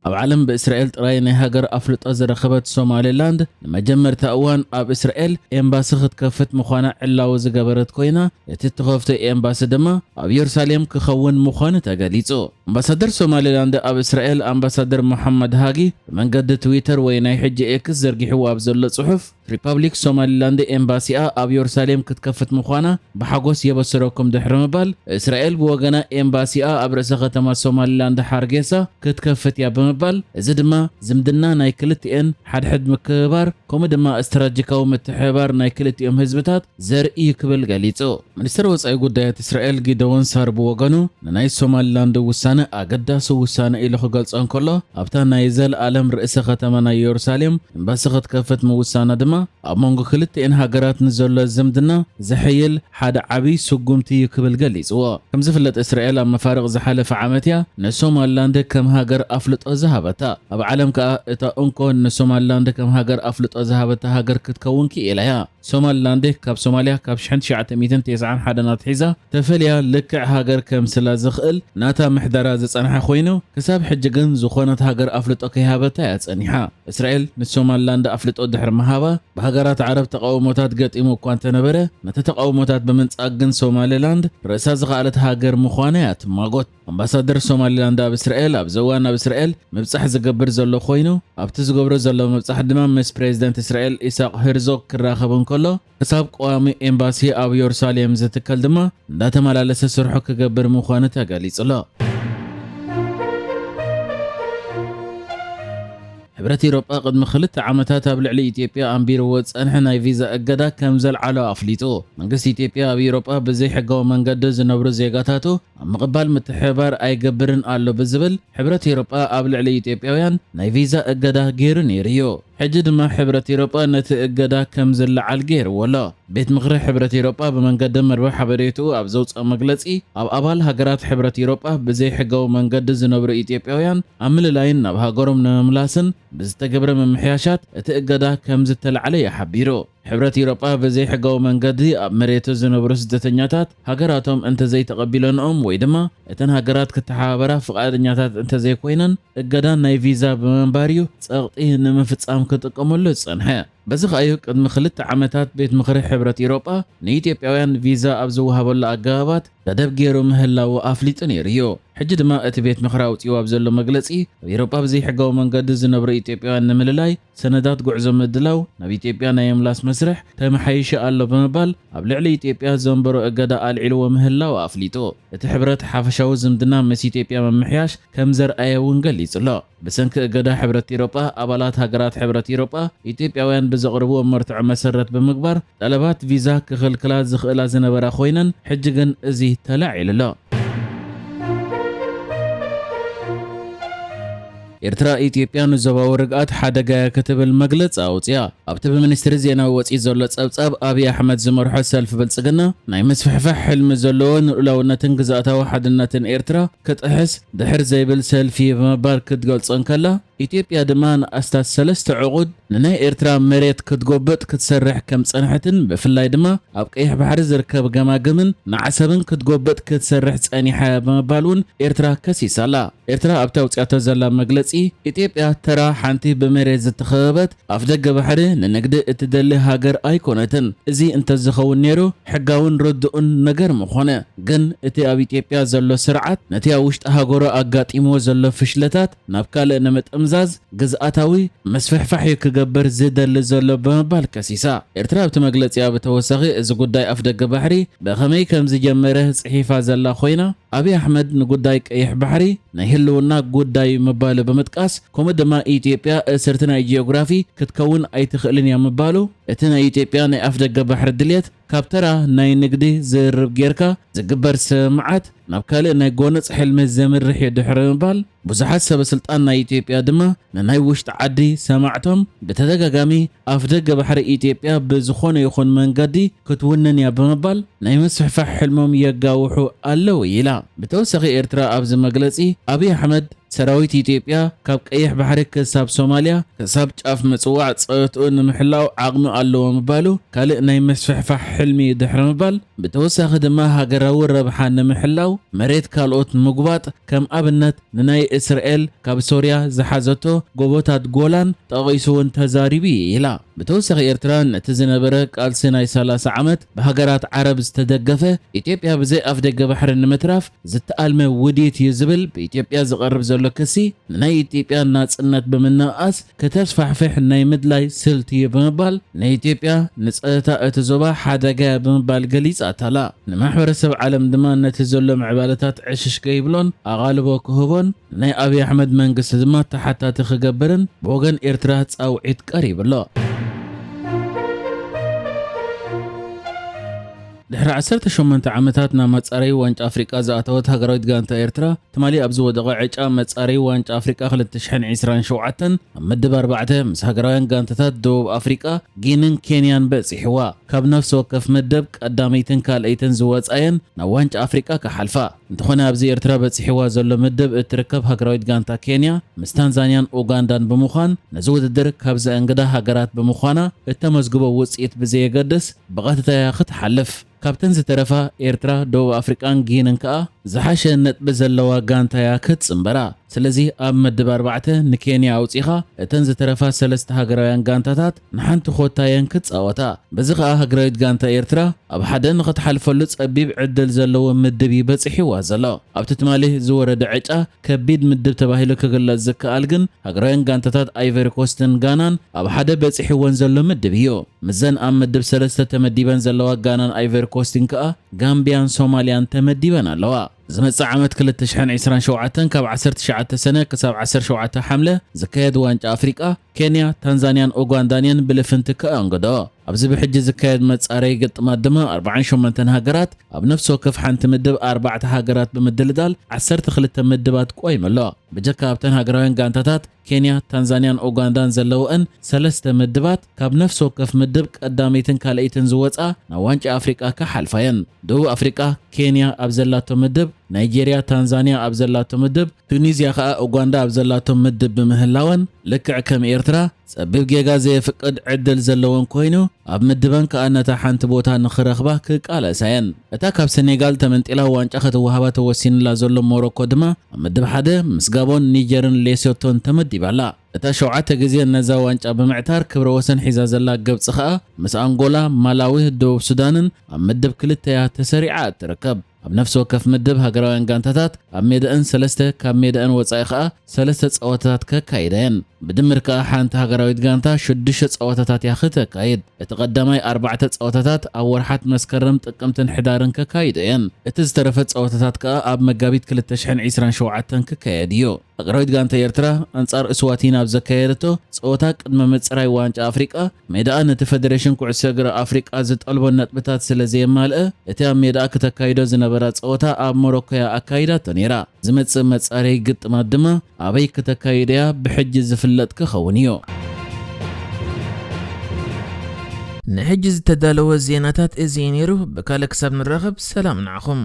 ኣብ ዓለም ብእስራኤል ጥራይ ናይ ሃገር ኣፍልጦ ዝረኸበት ሶማሌላንድ ንመጀመርታ እዋን ኣብ እስራኤል ኤምባሲ ክትከፍት ምዃና ዕላዊ ዝገበረት ኮይና፣ እቲ እትኸፍቶ ኤምባሲ ድማ ኣብ የሩሳሌም ክኸውን ምዃኑ ተገሊጹ። ኣምባሳደር ሶማሌላንድ ኣብ እስራኤል ኣምባሳደር መሓመድ ሃጊ ብመንገዲ ትዊተር ወይ ናይ ሕጂ ኤክስ ዘርጊሕዎ ኣብ ዘሎ ጽሑፍ፣ ሪፓብሊክ ሶማሊላንድ ኤምባሲኣ ኣብ የሩሳሌም ክትከፍት ምዃና ብሓጎስ የበስረኩም ድሕሪ ምባል፣ እስራኤል ብወገና ኤምባሲኣ ኣብ ርእሰ ከተማ ሶማሊላንድ ሓርጌሳ ክትከፍት እያ ብምባል፣ እዚ ድማ ዝምድና ናይ ክልቲኤን ሓድሕድ ምክብባር ከምኡ ድማ ስትራቴጂካዊ ምትሕብባር ናይ ክልቲኦም ህዝብታት ዘርኢ እዩ ክብል ገሊጹ። ሚኒስትር ወጻኢ ጉዳያት እስራኤል ጊደዎን ሳር ብወገኑ፣ ንናይ ሶማሊላንድ ውሳነ ኣገዳሲ ውሳነ ኢሉ ክገልጾ እንከሎ፣ ኣብታ ናይ ዘለኣለም ርእሰ ከተማ ናይ የሩሳሌም ኤምባሲ ክትከፍት ምውሳና ድማ ኣብ መንጎ ክልቲኤን ሃገራት ንዘሎ ዝምድና ዘሐይል ሓደ ዓቢ ስጉምቲ እዩ ክብል ገሊጽዎ። ከም ዝፍለጥ፣ እስራኤል ኣብ መፋርቕ ዝሓለፈ ዓመት እያ ንሶማሊላንድ ከም ሃገር ኣፍልጦ ዝሃበታ። ኣብ ዓለም ከኣ እታ እንኮ ንሶማሊላንድ ከም ሃገር ኣፍልጦ ዝሃበታ ሃገር ክትከውን ክኢላ እያ። ሶማሊላንድ ካብ ሶማልያ ካብ ሽሕን ትሽዓተ ሚእትን ተስዓን ሓደን ኣትሒዛ ተፈልያ ልክዕ ሃገር ከምስላ ዝኽእል ናታ ምሕደራ ዝጸንሐ ኮይኑ፣ ክሳብ ሕጂ ግን ዝኾነት ሃገር ኣፍልጦ ከይሃበታ እያ ጸኒሓ። እስራኤል ንሶማሊላንድ ኣፍልጦ ድሕሪ ምሃባ፣ ብሃገራት ዓረብ ተቓውሞታት ገጢሙ እኳ እንተነበረ፣ ነቲ ተቓውሞታት ብምንጻግ ግን ሶማሊላንድ ርእሳ ዝኸኣለት ሃገር ምዃና እያ ትማጎት። ኣምባሳደር ሶማሊላንድ ኣብ እስራኤል፣ ኣብዚ እዋን ኣብ እስራኤል ምብጻሕ ዝገብር ዘሎ ኮይኑ፣ ኣብቲ ዝገብሮ ዘሎ ምብጻሕ ድማ ምስ ፕሬዚደንት እስራኤል ኢሳቅ ሄርዞግ ክራኸብ እንከሎ፣ ክሳብ ቀዋሚ ኤምባሲ ኣብ የሩሳሌም ዝትከል ድማ እንዳተመላለሰ ስርሑ ክገብር ምዃኑ ተገሊጹ ኣሎ። ሕብረት ኤውሮጳ ቅድሚ ክልተ ዓመታት ኣብ ልዕሊ ኢትዮጵያ ኣንቢርዎ ዝጸንሐ ናይ ቪዛ እገዳ ከም ዘልዓሎ ኣፍሊጡ። መንግስቲ ኢትዮጵያ ኣብ ኤውሮጳ ብዘይሕጋዊ መንገዲ ዝነብሩ ዜጋታቱ ኣብ ምቕባል ምትሕብባር ኣይገብርን ኣሎ ብዝብል፣ ሕብረት ኤውሮጳ ኣብ ልዕሊ ኢትዮጵያውያን ናይ ቪዛ እገዳ ገይሩ ነይሩ እዩ። ሕጂ ድማ ሕብረት ኤውሮጳ ነቲ እገዳ ከም ዝለዓል ገይርዎ ኣሎ። ቤት ምኽሪ ሕብረት ኤውሮጳ ብመንገዲ መርበብ ሓበሬትኡ ኣብ ዘውፅኦ መግለፂ፣ ኣብ ኣባል ሃገራት ሕብረት ኤውሮጳ ብዘይሕጋዊ መንገዲ ዝነብሩ ኢትዮጵያውያን ኣብ ምልላይን ናብ ሃገሮም ንምምላስን ብዝተገብረ ምምሕያሻት እቲ እገዳ ከም ዝተላዕለ እዩ ሓቢሩ። ሕብረት ኤውሮጳ ብዘይሕጋዊ መንገዲ ኣብ መሬቱ ዝነብሩ ስደተኛታት ሃገራቶም እንተዘይተቐቢለንኦም ወይ ድማ እተን ሃገራት ክተሓባበራ ፍቓደኛታት እንተዘይኮይነን፣ እገዳ ናይ ቪዛ ብምንባር እዩ ጸቕጢ ንምፍጻም ክጥቀመሉ ዝጸንሐ። በዚ ከኣ'ዩ ቅድሚ ክልተ ዓመታት ቤት ምኽሪ ሕብረት ኤውሮጳ ንኢትዮጵያውያን ቪዛ ኣብ ዝወሃበሉ ኣገባባት ገደብ ገይሩ ምህላዉ ኣፍሊጡ ነይሩ እዩ። ሕጂ ድማ እቲ ቤት ምኽሪ ኣውጺኡ ኣብ ዘሎ መግለጺ፣ ኣብ ኤውሮጳ ብዘይሕጋዊ መንገዲ ዝነብሩ ኢትዮጵያውያን ንምልላይ ሰነዳት ጉዕዞ ምድላው፣ ናብ ኢትዮጵያ ናይ ምምላስ መስርሕ ተመሓይሹ ኣሎ ብምባል፣ ኣብ ልዕሊ ኢትዮጵያ ዘንበሮ እገዳ ኣልዒልዎ ምህላው ኣፍሊጡ። እቲ ሕብረት ሓፈሻዊ ዝምድና ምስ ኢትዮጵያ ምምሕያሽ ከም ዘርኣየ እውን ገሊጹ ኣሎ። ብሰንኪ እገዳ ሕብረት ኤውሮጳ፣ ኣባላት ሃገራት ሕብረት ኤውሮጳ ኢትዮጵያውያን ብዘቕርብዎ መርትዖ መሰረት ብምግባር ጠለባት ቪዛ ክኽልክላ ዝኽእላ ዝነበራ ኮይነን፣ ሕጂ ግን እዚ ተላዒሉ ኣሎ። ኤርትራ ኢትዮጵያ ንዞባዊ ርግኣት ሓደጋ እያ ክትብል መግለጺ ኣውጽያ። ኣብቲ ብሚኒስትሪ ዜና ወጺኡ ዘሎ ጸብጻብ፣ ኣብይ ኣሕመድ ዝመርሖ ሰልፊ ብልጽግና ናይ ምስፍሕፋሕ ሕልሚ ዘለዎ፣ ንልኡላውነትን ግዝኣታዊ ሓድነትን ኤርትራ ክጥሕስ ድሕር ዘይብል ሰልፊ እዩ ብምባል ክትገልጾ እንከላ፣ ኢትዮጵያ ድማ ንኣስታት ሰለስተ ዕቑድ ንናይ ኤርትራ መሬት ክትጎብጥ ክትሰርሕ ከም ጸንሐትን፣ ብፍላይ ድማ ኣብ ቀይሕ ባሕሪ ዝርከብ ገማግምን ንዓሰብን ክትጎብጥ ክትሰርሕ ጸኒሓ እያ ብምባል እውን ኤርትራ ከሲሳ ኣላ። ኤርትራ ኣብቲ ኣውጽኣቶ ዘላ መግለጺ፣ ኢትዮጵያ ተራ ሓንቲ ብመሬት ዝተኸበበት ኣፍደገ ባሕሪ ንንግዲ እትደሊ ሃገር ኣይኮነትን። እዚ እንተዝኸውን ነይሩ ሕጋውን ርዱእን ነገር ምኾነ። ግን እቲ ኣብ ኢትዮጵያ ዘሎ ስርዓት ነቲ ኣብ ውሽጢ ሃገሩ ኣጋጢምዎ ዘሎ ፍሽለታት ናብ ካልእ ንምጥምዛዝ ግዝኣታዊ መስፍሕፋሕ እዩ ክገብር ዝደሊ ዘሎ ብምባል ከሲሳ። ኤርትራ ኣብቲ መግለጺኣ ብተወሳኺ፣ እዚ ጉዳይ ኣፍደገ ባሕሪ ብኸመይ ከም ዝጀመረ ጽሒፋ ዘላ ኮይና፣ ኣብይ ኣሕመድ ንጉዳይ ቀይሕ ባሕሪ ናይ ህልውና ጉዳይ ምባሉ ብምጥቃስ፣ ከምኡ ድማ ኢትዮጵያ እስርቲ ናይ ጂኦግራፊ ክትከውን ኣይትኽእልን እያ ምባሉ፣ እቲ ናይ ኢትዮጵያ ናይ ኣፍደገ ባሕሪ ድልየት ካብ ተራ ናይ ንግዲ ዝርርብ ጌርካ ዝግበር ስምምዓት ናብ ካልእ ናይ ጎነጽ ሕልሚ ዘምርሕ እዩ ድሕሪ ምባል፣ ብዙሓት ሰበ ስልጣን ናይ ኢትዮጵያ ድማ ንናይ ውሽጢ ዓዲ ሰማዕቶም ብተደጋጋሚ ኣፍደገ ባሕሪ ኢትዮጵያ ብዝኾነ ይኹን መንገዲ ክትውንን እያ ብምባል ናይ ምስፍሕፋሕ ሕልሞም የጋውሑ ኣለዉ ኢላ። ብተወሳኺ ኤርትራ ኣብዚ መግለጺ ኣብይ ኣሕመድ ሰራዊት ኢትዮጵያ ካብ ቀይሕ ባሕሪ ክሳብ ሶማልያ ክሳብ ጫፍ ምጽዋዕ ጸጥኡ ንምሕላው ዓቕሚ ኣለዎ ምባሉ ካልእ ናይ ምስፍሕፋሕ ሕልሚ እዩ ድሕሪ ምባል፣ ብተወሳኺ ድማ ሃገራዊ ረብሓ ንምሕላው መሬት ካልኦት ምጉባጥ፣ ከም ኣብነት ንናይ እስራኤል ካብ ሶርያ ዝሓዘቶ ጎቦታት ጎላን ጠቒሱ እውን ተዛሪቡ እዩ ኢላ። ብተወሳኺ ኤርትራ ነቲ ዝነበረ ቃልሲ ናይ ሰላሳ ዓመት ብሃገራት ዓረብ ዝተደገፈ፣ ኢትዮጵያ ብዘይ ኣፍደገ ባሕሪ ንምትራፍ ዝተኣልመ ውዲት እዩ ዝብል ብኢትዮጵያ ዝቐርብ ዘሎ ክሲ፣ ንናይ ኢትዮጵያ ናጽነት ብምንቕኣስ ከተስፋሕፍሕ ናይ ምድላይ ስልቲ እዩ ብምባል፣ ንኢትዮጵያ ንጸጥታ እቲ ዞባ ሓደጋ እያ ብምባል ገሊጻታ ኣላ። ንማሕበረሰብ ዓለም ድማ ነቲ ዘሎ ምዕባለታት ዕሽሽ ከይብሎን ኣቓልቦ ክህቦን ናይ ኣብይ ኣሕመድ መንግስቲ ድማ ተሓታቲ ክገብርን ብወገን ኤርትራ ጻውዒት ቀሪቡ ኣሎ። ድሕሪ ዓሰርተ ሸሞንተ ዓመታት ናብ መጻረዪ ዋንጫ ኣፍሪቃ ዝኣተወት ሃገራዊት ጋንታ ኤርትራ፣ ትማሊ ኣብ ዝወደቐ ዕጫ መጻረዪ ዋንጫ ኣፍሪቃ ክልተ ሽሕን ዕስራን ሸውዓተን ኣብ ምድብ ኣርባዕተ ምስ ሃገራውያን ጋንታታት ደቡብ ኣፍሪቃ፣ ጊንን ኬንያን በጺሕዋ። ካብ ነፍሲ ወከፍ ምድብ ቀዳመይትን ካልኣይትን ዝወጻየን ናብ ዋንጫ ኣፍሪቃ ክሓልፋ። እንተኾነ ኣብዚ ኤርትራ በጺሕዋ ዘሎ ምድብ እትርከብ ሃገራዊት ጋንታ ኬንያ ምስ ታንዛንያን ኡጋንዳን ብምዃን ነዚ ውድድር ካብ ዘእንግዳ ሃገራት ብምዃና እተመዝግቦ ውጽኢት ብዘየገድስ ብቐጥታ እያ ክትሓልፍ። ካብተን ዝተረፋ ኤርትራ፣ ደቡብ ኣፍሪቃን ጊንን ከኣ ዝሓሸ ነጥቢ ዘለዋ ጋንታ እያ ክትጽንበራ። ስለዚ ኣብ ምድብ ኣርባዕተ ንኬንያ ኣውጺኻ እተን ዝተረፋ ሰለስተ ሃገራውያን ጋንታታት ንሓንቲ ኮታ እየን ክጻወታ። በዚ ከኣ ሃገራዊት ጋንታ ኤርትራ ኣብ ሓደ ንኽትሓልፈሉ ጸቢብ ዕድል ዘለዎ ምድብ እዩ በጺሕዋ ዘሎ። ኣብቲ ትማሊ ዝወረደ ዕጫ ከቢድ ምድብ ተባሂሉ ክግለጽ ዝከኣል ግን ሃገራውያን ጋንታታት ኣይቨሪ ኮስትን ጋናን ኣብ ሓደ በጺሕወን ዘሎ ምድብ እዩ። ምስዘን ኣብ ምድብ ሰለስተ ተመዲበን ዘለዋ ጋናን ኣይቨሪ ኮስትን ከኣ ጋምቢያን ሶማልያን ተመዲበን ኣለዋ። ዝመጽእ ዓመት ክልተ ሽሕን ዕስራን ሸውዓተን ካብ ዓሰርተ ትሽዓተ ሰነ ክሳብ ዓሰርተ ሸውዓተ ሓምለ ዝካየድ ዋንጫ ኣፍሪቃ ኬንያ፣ ታንዛንያን ኡጋንዳን እየን ብልፍንቲ ክኣንግዶ። ኣብዚ ብሕጂ ዝካየድ መጻረዪ ግጥማት ድማ ኣርባዓን ሸሞንተን ሃገራት ኣብ ነፍሲ ወከፍ ሓንቲ ምድብ ኣርባዕተ ሃገራት ብምድልዳል ዓሰርተ ክልተ ምድባት ቆይሙ ኣሎ። ብጀካ ኣብተን ሃገራውያን ጋንታታት ኬንያ፣ ታንዛንያን ኡጋንዳን ዘለውአን ሰለስተ ምድባት ካብ ነፍሲ ወከፍ ምድብ ቀዳመይትን ካልኣይትን ዝወጻ ናብ ዋንጫ ኣፍሪቃ ክሓልፋ እየን። ደቡብ ኣፍሪቃ፣ ኬንያ ኣብ ዘላቶ ምድብ፣ ናይጄርያ፣ ታንዛንያ ኣብ ዘላቶ ምድብ፣ ቱኒዝያ ከኣ ኡጋንዳ ኣብ ዘላቶ ምድብ ብምህላወን ልክዕ ከም ኤርትራ ጸቢብ ጌጋ ዘየፍቅድ ዕድል ዘለወን ኮይኑ ኣብ ምድበን ከኣ ነታ ሓንቲ ቦታ ንኽረኽባ ክቃለሳ እየን። እታ ካብ ሰኔጋል ተመንጢላ ዋንጫ ክትወሃባ ተወሲንላ ዘሎ ሞሮኮ ድማ ኣብ ምድብ ሓደ ምስ ጋቦን፣ ኒጀርን ሌሶቶን ተመዲባ ኣላ። እታ ሸውዓተ ግዜ ነዛ ዋንጫ ብምዕታር ክብረ ወሰን ሒዛ ዘላ ግብጺ ከኣ ምስ ኣንጎላ፣ ማላዊ፣ ደቡብ ሱዳንን ኣብ ምድብ ክልተ እያ ተሰሪዓ እትርከብ። ኣብ ነፍሲ ወከፍ ምድብ ሃገራውያን ጋንታታት ኣብ ሜዳእን ሰለስተ ካብ ሜዳእን ወጻኢ ከኣ ሰለስተ ጸወታታት ከካይዳ እየን። ብድምር ከኣ ሓንቲ ሃገራዊት ጋንታ ሽዱሽተ ጸወታታት እያ ክተካይድ። እቲ ቀዳማይ ኣርባዕተ ጸወታታት ኣብ ወርሓት መስከረም፣ ጥቅምትን ሕዳርን ከካይዶ እየን። እቲ ዝተረፈ ጸወታታት ከኣ ኣብ መጋቢት ክልተ ሽሕን ዕስራን ሸውዓተን ክካየድ እዩ። ሃገራዊት ጋንታ ኤርትራ ኣንጻር እስዋቲን ኣብ ዘካየደቶ ጸወታ ቅድመ ምጽራይ ዋንጫ ኣፍሪቃ፣ ሜዳኣ ነቲ ፈደሬሽን ኩዕሶ እግሪ ኣፍሪቃ ዝጠልቦ ነጥብታት ስለ ዘየማልአ፣ እቲ ኣብ ሜዳኣ ክተካይዶ ዝነበራ ጸወታ ኣብ ሞሮኮ እያ ኣካይዳቶ ነይራ። ዝመጽእ መጻረዪ ግጥማት ድማ ኣበይ ክተካይዶ እያ ብሕጂ ዝፍለጥ ክኸውን እዩ። ንሕጂ ዝተዳለወ ዜናታት እዚ እዩ ነይሩ። ብካልእ ክሳብ ንራኸብ ሰላም ንዓኹም።